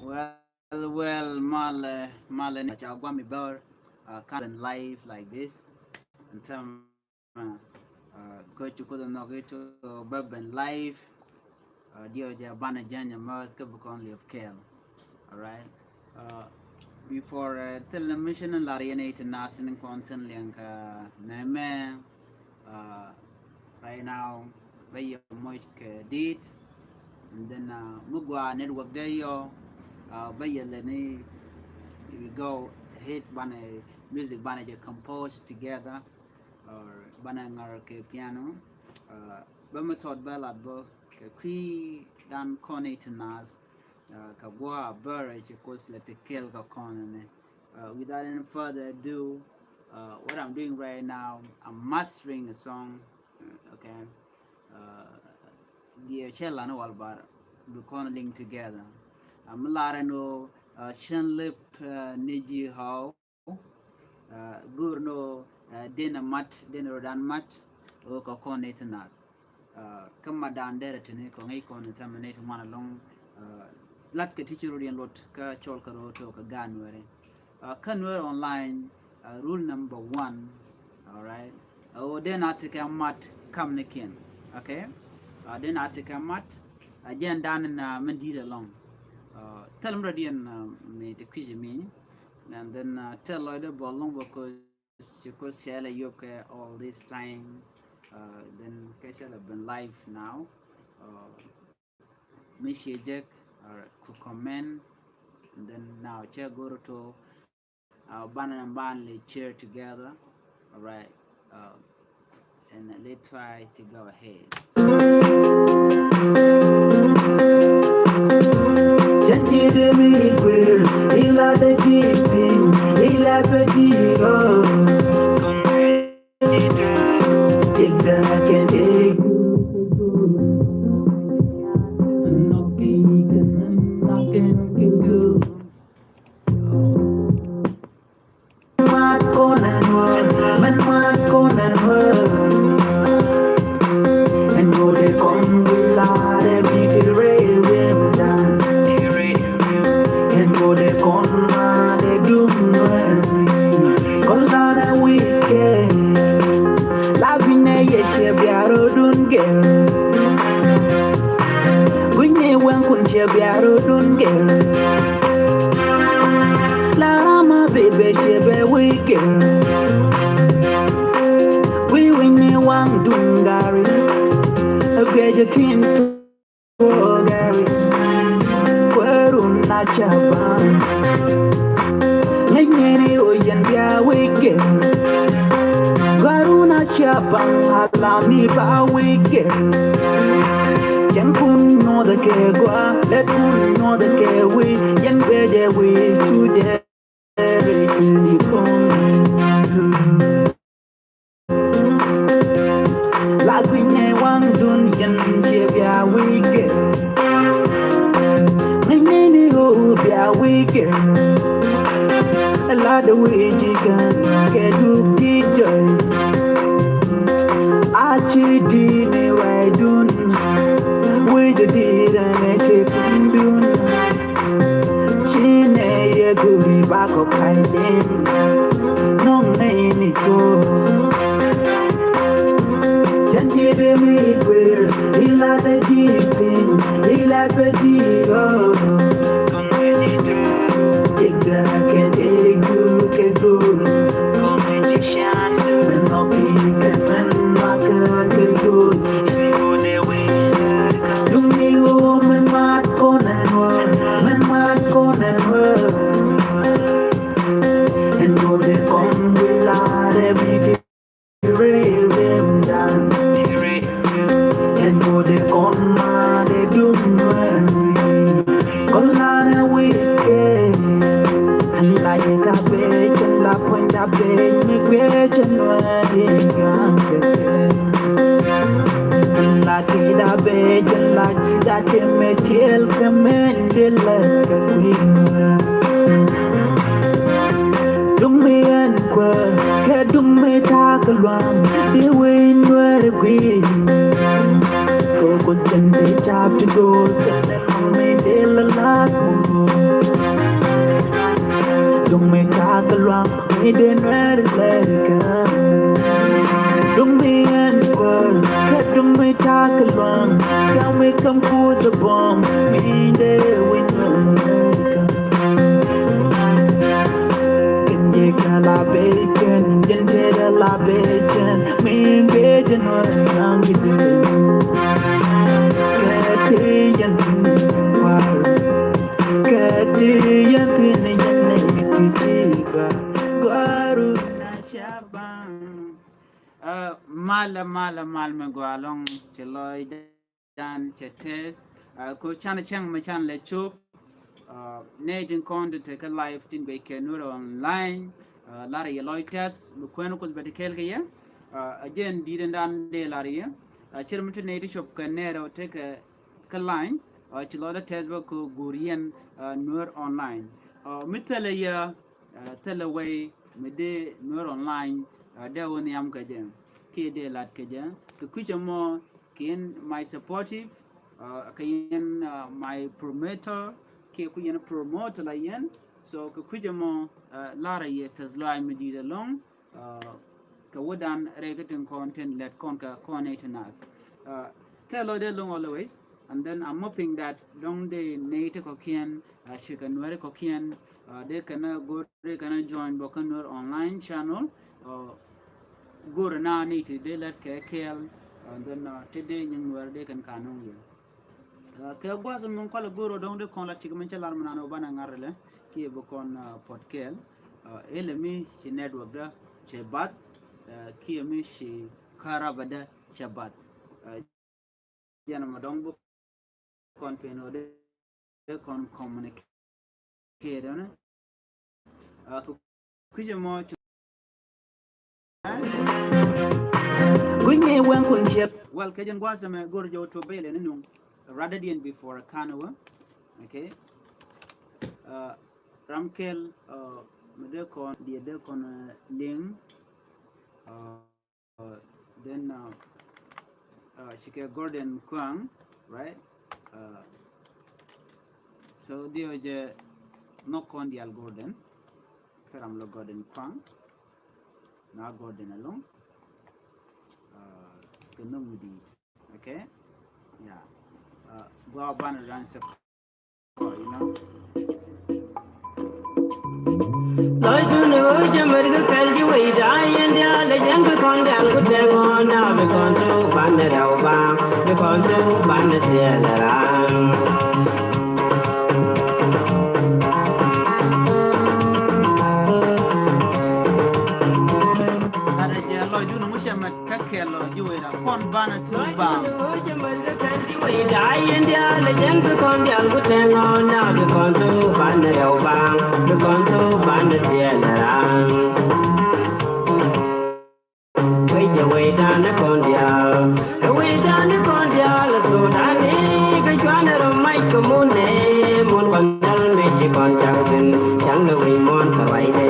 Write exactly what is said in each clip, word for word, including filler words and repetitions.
Well, well, malɛ, malɛ ni ca guam mi bär, uh, kan live like this. And some, uh, uh, kä ci kuth nɔk it bä ben live. Uh, diɔ jɛ banɛ jɛn jɛ mɛs kä bukɔn live kɛl. All right. Uh, before, uh, thil ni mission in lar yɛn it nasin kɔn tin liɛŋ ka nɛmɛ. Uh, right now, bä yɛ moc kɛ dit. And then, uh, mi gua network dɛ yɔ, uh, bä yɛ lɛ ni, we go ahead banɛ music banɛ jɛ compose together, or banɛ ŋar kɛ piano. Uh, bä mi tɔt bä lat bä kɛ kui̱ dan kɔn it nas, uh, ka gua bä rɛ ci kos lɛ ti kɛl ka kɔn ni. Uh, without any further ado, uh, what I'm doing right now, I'm mastering a song. Uh, okay. Uh, diɛ cɛ lan wal bar bi kɔn link together. I'm lar ɛn o, uh, cɛn lip, uh, ni ji hɔw. Uh, gur no, uh, den a mat, den ro dan mat. O ka kɔn it nas. Uh, kä ma dan derɛ tini kɔŋ i̱ kɔn examination wan alɔŋ, uh, lat kɛ ti ci rot yɛn lot kä cɔl kä rot tɔ kä gan wɛri. Uh, kä nuer online, uh, rule number one. All right. Uh, o den a ti kɛ mat kam ni kiɛn. Okay. Uh, den a ti kɛ mat. Uh, jɛn dan na min dit alɔŋ. Uh, thil mi rɔ diɛn, uh, mi ti kui̱ci mi. And then, uh, tɛl lɔcdɛ bɔl lɔŋ bä ko ci kos cɛ lɛ yop kɛ all this time. Uh, then kɛ cɛ lɛ ben live now. Uh, mi ci jek, uh, ku comment. And then now cɛ goro to, uh, ban and ban lɛ share together. All right. Uh, and let's try to go ahead. Guinye wen kun che biaro dun gel. La rama bebe che be wigel. Wi winye wang dun gari. Gweje tin gari. Kwerun na chabang. Nganyeni oyen bia wigel. Kwerun na chabang alami ba wigel. Chen kun no de ke gua, let kun no de ke wi, yen gweje wi chuje. La guinye wang dun yen che bia wigel. Nganyeni o bia wigel. La de wiji kan ke du ki joy. Achi di ni wai dun. Wiji di rang che kun dun. Chine ye guri bako kaiden. Nong ne ni ko. Janye de mi kwer, ila de jipin, ila pe jigo. Iga ke de gu ke gu. Kome jishan, no ki ke men maka ke gu. Dumi o men mat konen wen, men mat konen wen. En gode kon wilare miti revem dan. En gode kon made dum wen. Kon lare wike. En la yeka pech, en la punda pech, mi pech en wen. La tida bej, la tida teme tiel kemen dile ke kuiwa. Dumi en kwa, ke dumi tak luang, di win wer kui. Koko tende tap to go, tende me dile la ku. Dee nuɛr lɛr kä dum mi ɛn kuäär kä dum mi tak luaŋ kä mi kam kuus a buɔ̱m mi dee wi̱ny nuɛr kä. Kɛn yɛ kä la bee kɛn yɛn tëë dee la bee kɛn mi ŋee jɛ nuɛr naŋ ki dee. Kɛ ti yɛn tin kuäär kɛ ti yɛn tin yɛn ni ti ti ba. Guaru na shaban. Mal, mal, mal mi gɔaa ɛlɔ̱ŋ cɛ lɔcdan cɛ tɛth. Ko can cäŋ mi can lɛ cop. Nɛ tin kɔn ti tekɛ live tin guɛc kɛ Nuer online. Lar yɛ lɔc tɛth bi kuɛn Kuoth bɛ ti kɛɛl kɛ yɛ. A jɛn di̱t ɛn dan dee lar yɛ. Cir mi ti nɛ ti cop kɛ nɛɛrɛ tekɛ kä line. Ci lɔcdä tɛth bä kɛ go̱o̱r yɛn Nuer online. Mi thilɛ yɛ thilɛ wei mi dee Nuer online dee wä nhiam kɛ jɛ kiɛ dee lat kɛ jɛ kɛ kui̱cä mɔ kɛ yɛn my supportive kɛ yɛn my promoter kiɛ ku yɛn promoter la yɛn. So kɛ kui̱cä mɔ larɛ yɛ tɛth lɔaac mi di̱i̱t ɛlɔ̱ŋ. Kɛ wädan rɛy kä tin kɔn tin lɛt kɔn kɛ kɔn nɛy ti naath. Thilɛ lɔcdä ɛlɔ̱ŋ always. And then I'm hoping that dɔ̱ŋ dee nɛy ti kɔ̱kiɛn cikɛ Nuɛri kɔ̱kiɛn dee kɛn a go̱r dee kɛn a join bä kä Nuer online channel. Go̱r na nɛy ti dee lɛt kɛ kɛɛl. And then ti dee nyiŋ Nuɛri dee kɛn ka nɔŋ yɛ. Kɛ gua̱th min kualɛ go̱r ɔ dɔ̱ŋ dee kɔn la tik min cä lar mi nan ɔ banɛ ŋa̱r lɛ kiɛ bi kɔn puɔt kɛɛl. Ilɛ mi ci network dä cɛ bath kiɛ mi ci karaba dä cɛ bath. Jɛn mɔ dɔ̱ŋ bi kɔn pen ɔ dee kɔn communicate ɔnɛ. Kɛ kui̱cɛ mɔ ci kui̱cɛ wɛŋ kun ciɛp. Well, kɛ jɛn gua̱a̱th ɛmɛ go̱r jɛ wä tuɔp bɛy lɛ ni nuŋ. Rather than before a kan wä. Okay. Ram kɛl mi dee kɔn diɛ dee kɔn liŋ. Then cikɛ Gordon Kuang, right? So diɔ jɛ nhɔk kɔn dial Gordon. Kɛ ram lɔ Gordon Kuang. Na Gordon along. Kɛ nhɔk mi diit. Okay? Yeah. Gua ban ran sɛ. Lɔcdun ɣöö cä mät kä kɛl ji̱ wecda yɛn diaal ɛ jɛn bi kɔn diaal ku tɛŋ ɣɔn na bi kɔn thok banɛ rɛw baŋ bi kɔn thok banɛ thiɛl ɛ raŋ. Kä kɛl ɔ ji̱ wecda kɔn banɛ thok baŋ. Wecda yɛn diaal ɛ jɛn bi kɔn diaal ku tɛŋ ɣɔn na bi kɔn thok banɛ rɛw baŋ bi kɔn thok banɛ thiɛl ɛ raŋ. Wecdɛ wecdan ɛ kɔn diaal ɛ wecdan ɛ kɔn diaal ɛ Sudani kɛ cuanɛ rɔ mac kɛ mun nɛ mun kɔn dhal mɛ ci kɔn cak thin caŋ ɛ wec muɔ̱ɔ̱n kɛ ruacdɛ.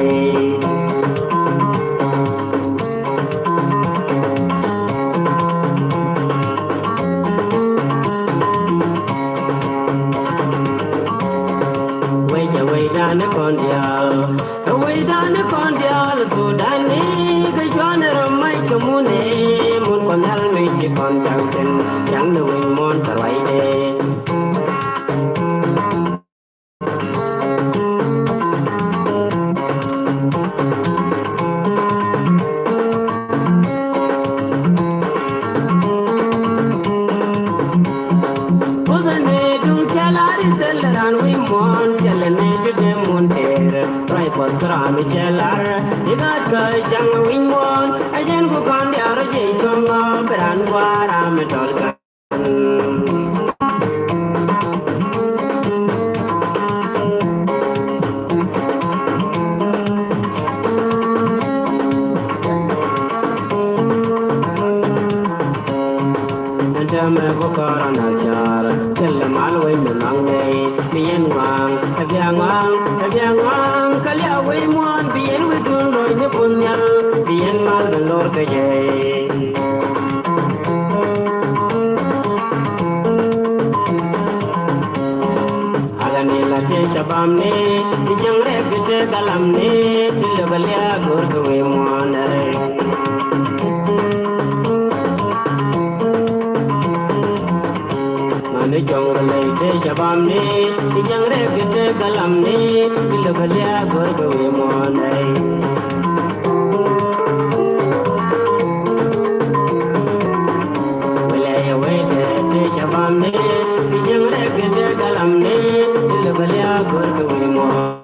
Wecdɛ wecdan ɛ kɔn diaal ɛ wecdan ɛ kɔn diaal ɛ Sudani kɛ cuanɛ rɔ mac kɛ mun ɛ mun kɔn dhal mɛ ci kɔn cak thin caŋ ɛ wec muɔ̱ɔ̱n kɛ ruacdɛ. Kuoth ɛ nɛy duŋ cɛ lar Ithɛl ran wi̱i̱ muɔ̱ɔ̱n cɛ lɛ nɛy ti dee mun tëër. Ruac Kuɔth kä ram mi cɛ lar i̱ gat kä caŋ wi̱i̱ muɔ̱ɔ̱n. Ɛ jɛn ku kɔn diaal rɔ jiɛc cuɔ̱ŋ ɔ bi ran gua̱a̱r ram mi tɔl kä. Ɛn täämɛ bä kɔrɔn a ca̱r thilɛ mal wec mi maŋ nɛy bi yɛn ŋɔaŋ ɛ bia ŋɔaŋ ɛ bia ŋɔaŋ kä liak wec muɔ̱ɔ̱n bi yɛn wi̱cdun lo̱c ni Kuoth Nhial bi yɛn mal bɛ lor kä jɛ. Ala ni la tëë cabam ni ti cäŋ rɛk ti tëë galam ni ti lök a liak. Jɔŋ ley te cabam ni, ti cäŋ rek te galam ni, ti lebe liak gör ke wi̱i̱ muɔ̱ɔ̱n ey. Wälɛ yɛ wee te te cabam ni, ti cäŋ rek te galam ni, ti lebe liak gör ke wi̱i̱ muɔ̱ɔ̱n.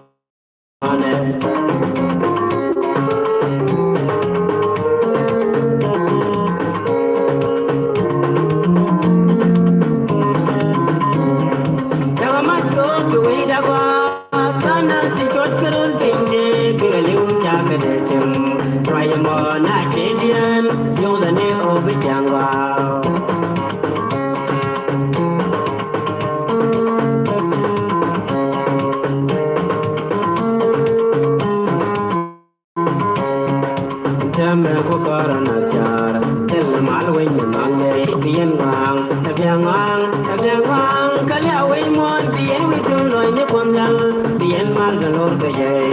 Tɛmɛ ku kɔrɔ na car, thil mal wec mi nɔŋ dee, bi yɛn ŋɔaŋ, ɛ biɛ ŋɔaŋ, ɛ biɛ ŋɔaŋ, kɛ liak wec muɔ̱ɔ̱n, bi yɛn wi̱i̱ duŋ lɔc ni kuɔn dhal, bi yɛn mal kɛ lor kɛ jɛy.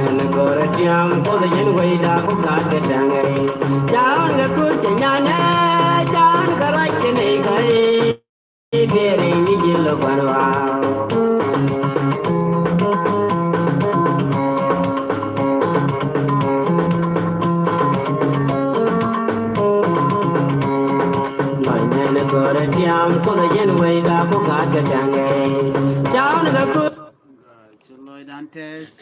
Ɛn go̱rɛ tiam, kuoth yɛn wecda ku gat kɛ tɛŋ ɛ. Ca ɣɔn kɛ kur cɛ nyanɛ, ca ɣɔn kɛ ruac kɛ nɛy kɛ. Ci lɔcdan tɛth.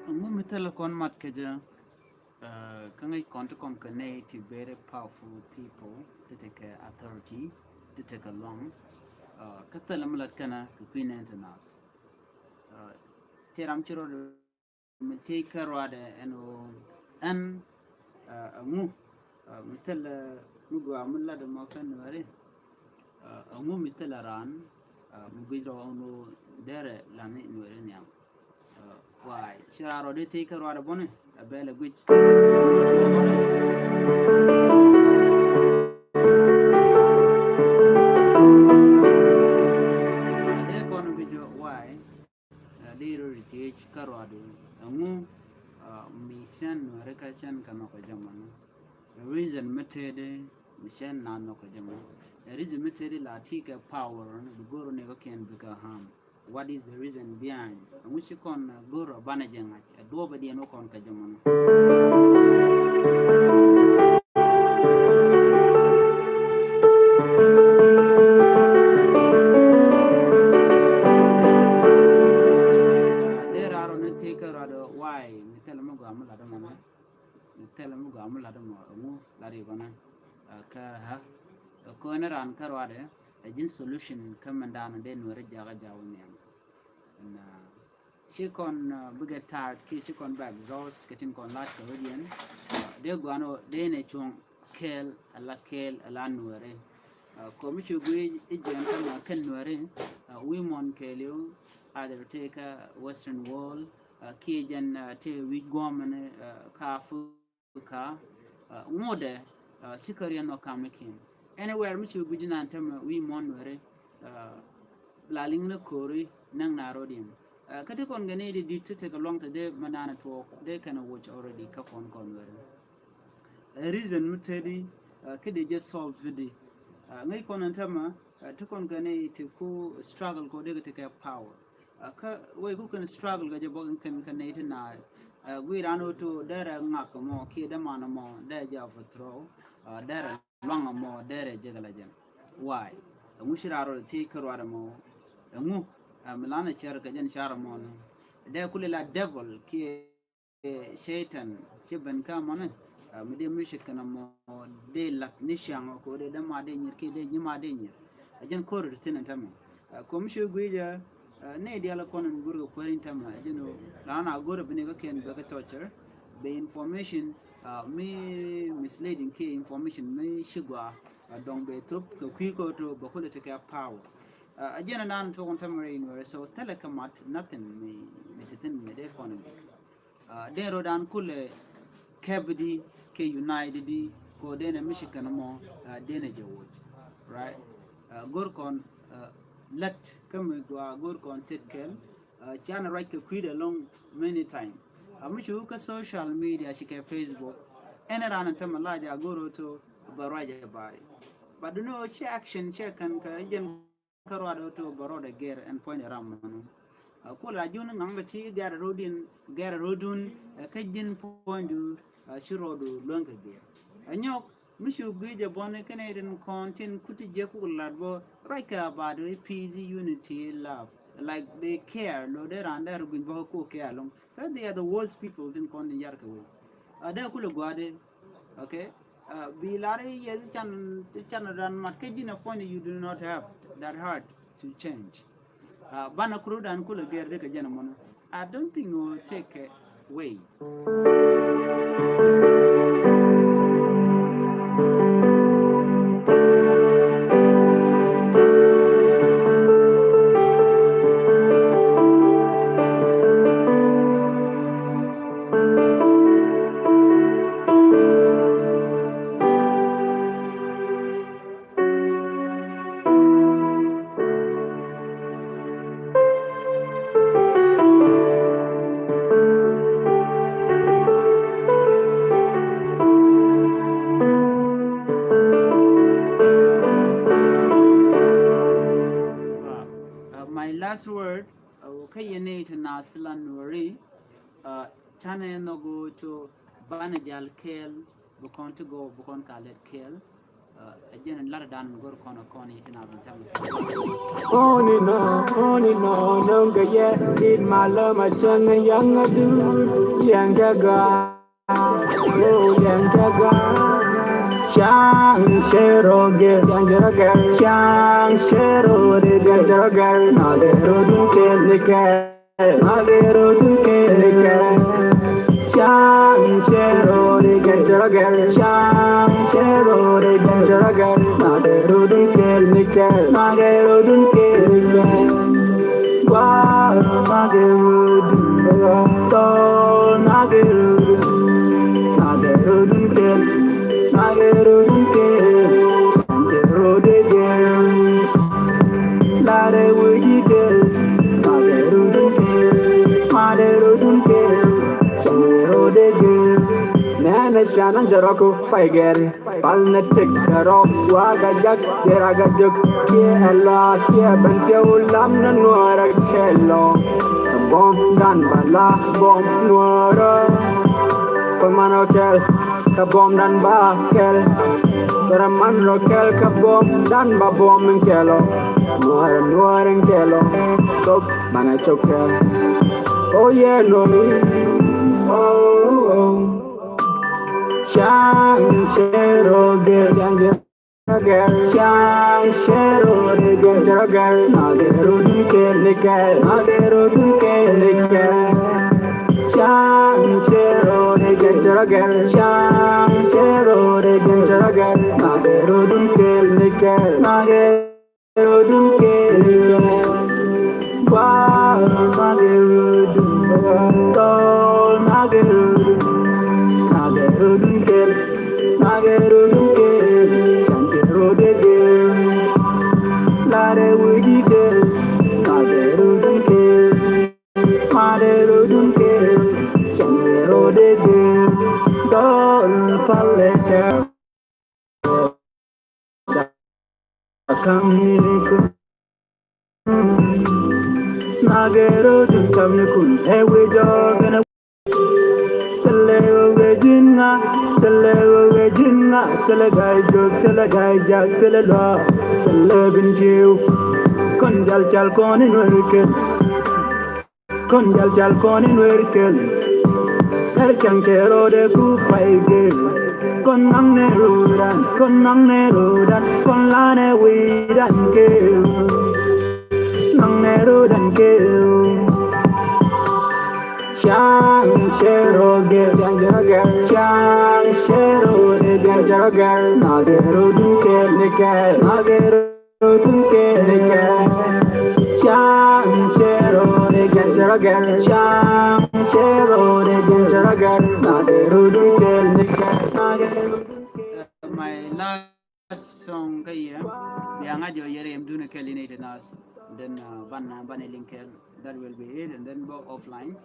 Ɛŋu mi thilɛ kɔn mat kɛ jɛ? Ɛ, kä ŋäc kɔn ti kɔn kɛ nɛy ti very powerful people, ti tekɛ authority, ti tekɛ luaŋ. Ɛ, kä thilɛ mi lat kɛnɛ kɛ kui̱ nɛn ti naath. Ɛ, ti ram ci rɔ mi tëë kä ruaadɛ ɛn ɣöö ɛn, ɛ, ɛŋu, ɛ, mi thilɛ, ɛ, mi gɔaa mi lat ɛmɔ kä Nuääri. Ɛ, ɛŋu mi thilɛ raan, ɛ, mi guic rɔ ɛn ɣöö derɛ la̱th ni Nuääri nhiam. Ɛ, waay, ci raan rɔ dee tëë kä ruaadɛ bɔni, ɛ bɛl ɛ guic. Ɛŋu tuɔɔk bɔni. Ɛ, dee kɔn guic waay. Ɛ, di rɔ ri thiec kä ruaadu ɛŋu, ɛ, mi cɛn Nuääri kä cɛn kɛ nhɔk kɛ jɛ mɔnɔ. Ɛ, reason mi tëëdi mi cɛn na nhɔk kɛ jɛ mɔnɔ. Ɛ, reason mi tëëdi la ti kɛ power ni bi go̱r ni kɔkiɛn bikɛ harm. What is the reason behind? Ɛŋu ci kɔn, ɛ, go̱r ɔ banɛ jɛ ŋa̱c ɛ duɔ̱ɔ̱p ɛ diɛn wä kɔn kɛ jɛ mɔnɔ. mi gɔaa mi lat mɔ ɛŋu lat yɛ kɔnɛ. Kä kä ni raan kä ruadɛ ɛ ji̱n solution kä mɛn daanɔ dee nuɛri jakä jaw niɛm. Ci kɔn bikɛ ta̱a̱t kiɛ ci kɔn bɛ exhaust kɛ tin kɔn lat kɛ wä diɛn. Dee gɔaa ni dee nɛ cuɔ̱ŋ kɛɛl ala kɛɛl ala nuɛri. Kɔ mi ci guic i̱ jɛn kä ma kɛn nuɛri wi̱i̱ muɔ̱n kɛɛliw. Either tëë kä Western world kiɛ jɛn tëë wi̱c guɔ̱mɛn kä Africa. Ŋotdɛ ci kä riɛn nhɔk kam ikiɛn. Anywhere mi ci guic inan tämɛ wi̱i̱ muɔ̱n nuɛri. La liŋ ni ko̱ri näŋ na rot in. Kä ti kɔn kɛ ni di di̱t ti tekɛ luaŋ te dee mɛ naan tuɔɔk dee kɛn a woc already kä kɔn kɔn nuɛri. Reason mi tedi kä dee jɛ solve di. Ŋäc kɔn in tämɛ ti kɔn kɛ ni ti ku struggle kɔ dee kɛ ti kɛ power. Kä wei ku kɛn struggle kɛ jɛ bɔk in kɛn kɛ ni ti na guiran oto derɛ ŋak mɔ kiɛ dee man mɔ dee jɛ overthrow. Derɛ luaŋ mɔ derɛ jɛ kɛ la jɛ. Why? Ɛŋu ci raa rɔ ti kä ruat mɔ. Ɛŋu mi lan a cɛr kɛ jɛn car mɔ ni. Dee kuli la devil kiɛ Shaitan ci ben kä mɔni. Mi dee mi shit kɛn mɔ dee lat ni ciaŋ ko dee dee ma dee nyir ki dee nyi ma dee nyir. A jɛn kor ti tin tamɛ. Ko mi shi gui jɛ ni dial kɔn in gur ko kuɛrin tamɛ a jɛn o lan a gur bini ka ken bɛ ka torture. Bɛ information mi misleading ki information mi shi gua dɔŋ bɛ thop kɛ kui ko to bɛ kule ti kɛ power. A jɛn nan to kon tamɛ in wɛrɛ so tele ka mat nothing mi mi ti tin mi dee kɔn in. Den rodan kulɛ kɛpdi kɛ unitedi ko denɛ Michigan mɔ denɛ jɛ woc. Right. Gor kɔn lät kä mi gua gor kɔn tet kɛl. Canɛ ruac kɛ kui̱dɛ lɔŋ many time. A mi cu kä social media ci kɛ Facebook. Ɛn ran tämɛ la ja gor oto bɛ ruac ɛ bari. But you know ci action cɛ kɛn kɛ jɛn kä ruadɛ wä to bɛ rɔɔdɛ gɛr ɛn puɔ̱nydɛ ram mɔnu. Kul a jun ŋaŋ bɛ ti gɛr rɔɔdin gɛr rɔɔdun kä ji̱n puɔ̱nydu ci rɔɔdu luäŋ kɛ gɛr. Ɛ nyɔk mi cu gui̱c ɛ bɔni kɛnɛ rin kɔn tin kuti jɛ kuk lat bɔ ruac kɛ about peace, unity, love. Like they care lo dee ran dee rɔ gui̱ny bɔ kɛ kok kɛ alɔŋ. Kä they are the worst people tin kɔn tin yar kɛ wei. A dee kulɛ gua̱a̱dɛ. Okay. Bi lar i̱ yɛ can can ran mat kä ji̱n a puɔ̱ny you do not have that heart to change. Banɛ kuru dan kulɛ gɛr di kɛ jɛn a mɔnɔ. I don't think it will take away. My last word. Kä yɛn ni ti nath la nuɔri. Canɛ nhɔk ɣöö to banɛ jal kɛɛl bi kɔn ti gɔw bi kɔn ka lɛt kɛɛl. Ɛ jɛn lat dan gor kɔn kɔn yi ti nath in tam. Only no, only no, no, yeah, in my love, my young, young dude, young girl. Caŋ cɛ rɔ gɛr, caŋ cɛ rɔ gɛr, caŋ cɛ rɔ gɛr, caŋ cɛ rɔ gɛr, na gɛr rɔ dun kɛl ni kɛ, na gɛr rɔ dun kɛl ni kɛ. Caŋ cɛ rɔ gɛr, caŋ cɛ rɔ gɛr, caŋ cɛ rɔ gɛr, caŋ cɛ rɔ gɛr, na gɛr rɔ dun kɛl ni kɛ, na gɛr rɔ dun kɛl ni kɛ. Gua magirud, tol magirud, magirudun kel, magirudun kel, santirudegel, lare wujigel, magirudun kel, magirudun kel, santirudegel. Nene shana jarako paigeri. Pal nɛ tëk kɛ rɔ wa gajak yɛra gajak kiɛ ɛla kiɛ bɛn tiɛ wul lam nɛ nuɔrɛ kɛlɔ. Kɛ bɔm dan ba la bɔm nuɔrɛ. Kɛ man rɔ kɛl kɛ bɔm dan ba kɛl. Bɛrɛ man rɔ kɛl kɛ bɔm dan ba bɔm in kɛlɔ. Nuɔrɛ nuɔrɛ in kɛlɔ. Tok manɛ cok kɛl. Oh yeah, nuɔrɛ. Oh, oh. Chang chero gel, chang chero gel, chang chero de gel, chero gel, na gero dun kel ni kel, na gero dun kel ni kel. Chang chero de gel, chero gel, chang chero de gel, chero gel, na gero dun kel ni kel, na gero Rudun kel, bal magerudun, tol magerudun, magerudun kel, magerudun kel, santi rode kel, lare wiji kel, magerudun kel, magerudun kel, santi rode kel, tol paleta. Kam ni kun. Na gero dun kam ni kun. Hey, we jog and a tele we jinga, tele we jinga, tele guy jog, tele guy jack, tele law. Celebin jiu. Kon jal chal kon in we kel. Kon jal chal kon in wer kel. Kar chang kero de ku pai gel. Kon nang ne rudan, kon nang ne rudan, kon la ne widan kel. Nang ne rudan kel. Chang chero gel, chang chero gel, chang chero de gel, chero gel. Na gero dun kel ne kel, na gero. My last song kä yɛ bia ŋa̱c jɛ yɛ rem dun kɛl in ite nath. Then uh, ban uh, ban iling kɛl. That will be it and then go offline.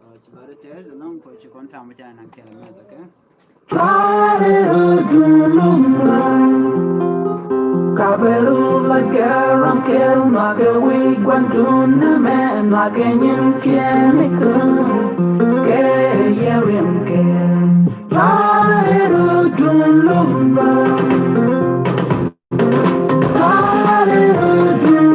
Uh, ci bä ri tɛth ɛlɔ̱ŋ kɔ ci kɔn tam cɛ naŋ kɛl mɛth, okay? Kaberu la kɛram kɛl ma kɛ wi̱i̱ gua̱ndun ni mɛ ma kɛ nyin tiɛni kɛ kɛ yɛ rim kɛl. Kaberu dun lumba. Kaberu dun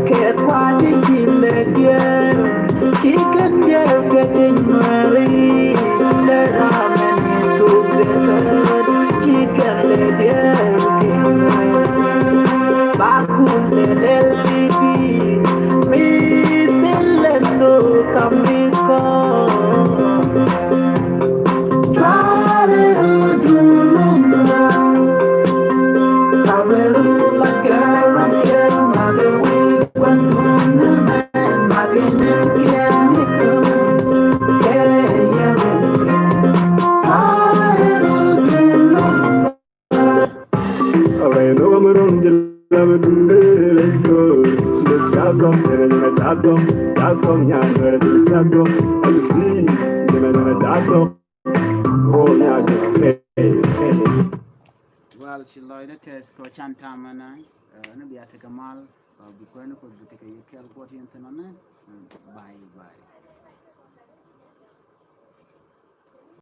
Kɛ kuat i̱ ci lɛ diɛɛr, ci kɛn diɛɛr kɛ ti nuɛɛri, lɛ ram ɛn tuk dee kɛn, ci kɛn lɛ diɛɛr kɛ nuɛɛri. Ba kun lɛ lɛl i̱ bi, mi thil lɛ lo̱o̱ kam bi kɔn. Well, ci lɔcdä tɛth kɔ can tamɛ na, eh, ni bia tekɛ mal, eh, bi kuɛn kɔ bi tekɛ yɛ kɛl kuɔt yɛn thin ɔnɛ, eh, bye bye.